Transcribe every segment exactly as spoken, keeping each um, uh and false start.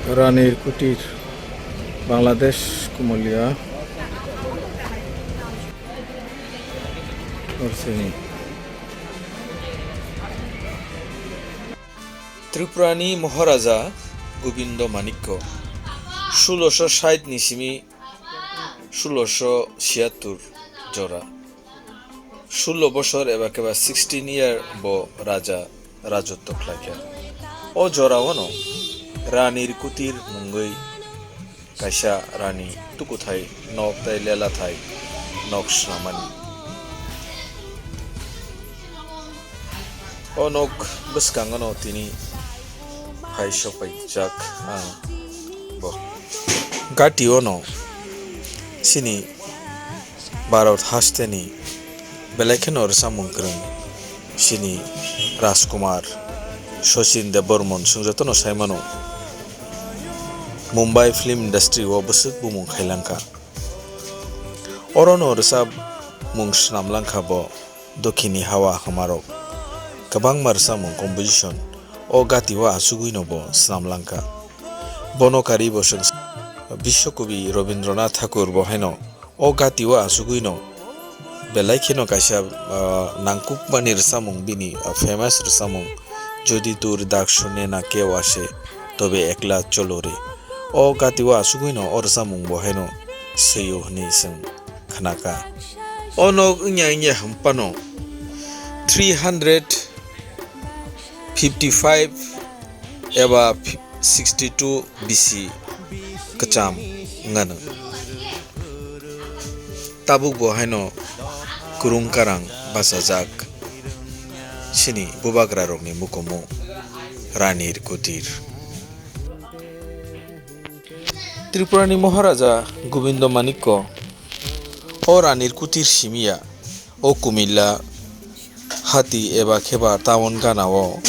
Ranir Kutir, Bangladesh, Kumulia. Orsini. Tripurani Maharaja Gobindo Manikko, sulosho sait ni simi sulosho siyattur jora. Sullo bosor eba keba sixteen year bo raja rajotto khlaikha. O jorao no Ranir Kutir mungwi kaisa rani tukuthai nok tei lelathai nok swnamani. O nok bwskango no tini phai sokpaijak ang bo. Gati o no chini Bharat hasteni belai kheno rwchapmung kwrwng chini Rajkumar Sachin Debbarman, chwng jotono sai mano, Mumbai film industry o bwswk bumung khailangkha. Orono rwchapmung swnamlangkha bo Dokhini Hawa Hamarok. Kwbangma rwchapmung composition o gati o achugwino bo swnamlangkha. Bono karibo chwng Biswakobi Rabindranath Thakur bo haino o gati o achugwino belai kheno kaisa, ah, nangkukmani rwchapmung bini, ah, famous rwchapmung, "Jodi dur dag shune na keu ashe, tobe ekla cholo re." O gati o achugwino o rwchapmung bo haino swio hwnwi chwng khnakha. O nok wngya wngya hwnphano three hundred fifty five eba sixty two B C kwcham wngano. Tabuk bo haino kwrwng karang bachajak chini bubagra rokni mukumu Ranir Kutir. Tripurani Maharaja Gobindo Manikko o Ranir Kutir simiya o Kumilla hati eba kheba town gana o,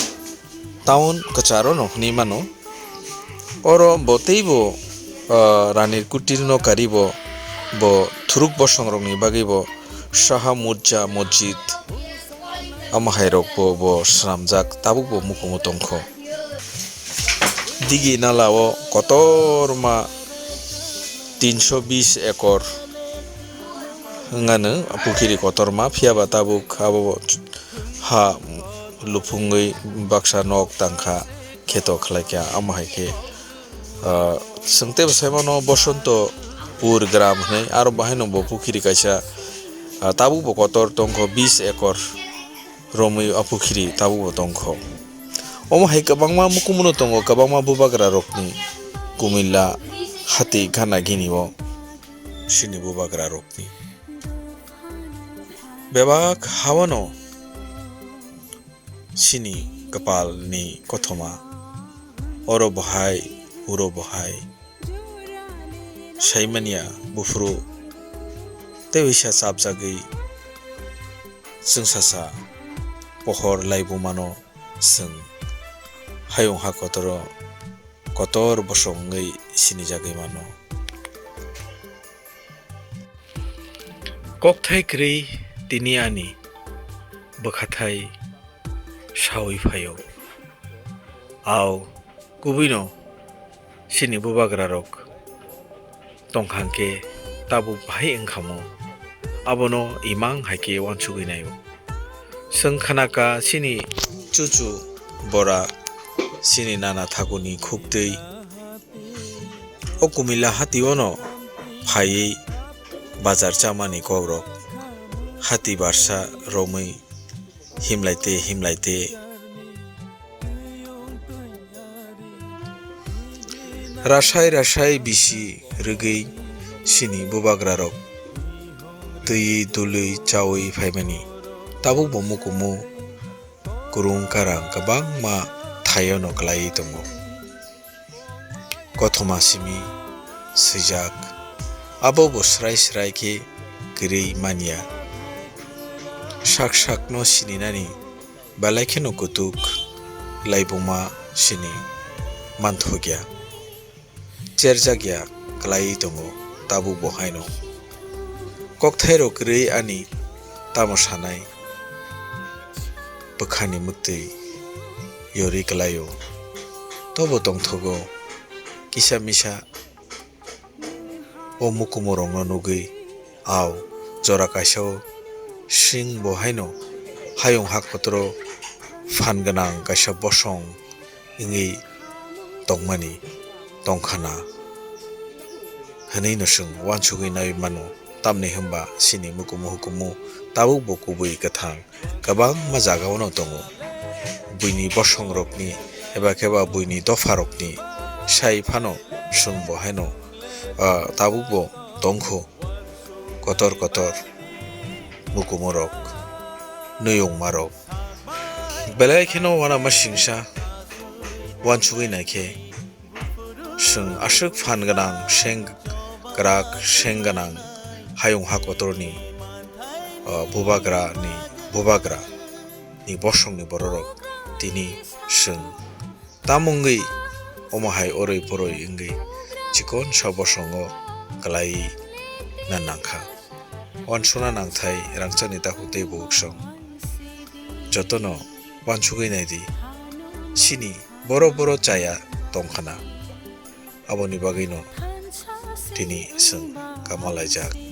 town kwcharo no hwnwi mano. Oro bo teibo, ah, Ranir Kutir no karibo bo thuruk bosong rokni bagwi bo Shaha Murja Masjid, omo hai rok bo, bo swnamjak, tabuk bo mukumu tongkho. Digi nala o kotorma tinsho bis ekor wngano pukhiri kotorma, phiya ba tabuk abo ha luphungwi baksa nok tangkha, kheto khlaikha, omo hai khe, ah, chwng teibo sai mano Bosonto Pur gram hwnwi, aro bo haino bo pukhiri kaisa, ah, tabuk bo kotor tongkho, bis ekor romwi o pukhiri tabuk bo tongkho. Omo hai kwbangma mukumu no tongo, kwbangma bubagra rokni Kumilla hati gana gini o chini bubagra rokni. Bebak hawano chini kwpal ni kothoma, oro bohai, uro bohai, saimanya buphuru tei uisa chapjagwi chwngsasa pohor laibumano chwng hayung ha kotoro kotor bosong wngwi sinijagwi mano. Kokthai kwrwi tini ani bwkhathai saui phaio. Au, kubuino chini bubagrarok tongkha hwnkhe tabuk bahai wngkhamo, abono imang hai khe uansugwi naio. Chwng khnakha chini chuchu bora, chini nana thakuni khuktwi. O Kumilla hationo phaiwi bazar chamani kokrok, hati barsa romwi himlai te, himlai te. Rasai rasai bisi rwgwi chini bubagrarok twi dului chaui phaimani. Tabukbo mukumu kwrwng karang kwbangma thaiono kwlaiwi tongo. Kothoma simi swijak, abo bo srai srai khe kwrwi manya. Sak sakno sininani belai kheno kutuk laibuma sini manthokya, cherjakya kwlaiwi tongo tabukbo haino. Kokthairok kwrwi ani tamo sanai bwkhani mwktwi yorwi kwlaio. Tobo tongthogo kisa misa o mukumurokno nugwi, ao jora kaisa o chwng bo haino hayung ha kotoro phan gwnang kaisa bosong wngwi tongmani tongkhana hwnwi no chwng uansugwi naiwi mano. Tamni hwnba chini mukumu hukumu tabuk bo kubui kwthang kwbangma jagao no tongo. Buini bosongrokni eba khe ba buini dopharokni sai phano chwng bo haino, ah, tabuk bo tongkho kotor kotor mukumurok, nuyungmarok. Belai kheno uanama singsa uansugwi naikhe, chwng aswk phan gwnang, seng kwrak, seng gwnang hayung ha kotorni, o, bubagrani, bubagra ni bosongni bororok tini chwng tamo wngwi omo hai oroi poroi wngwi chikonsa bosongo kwlaiwi na nangkha. Uansukna nangthai rangchakni takhuk tei bukhuk song jotono uansugwi naidi. Chini boro boro chaya tongkhana. Aboni bagwino tini chwng kama laijak.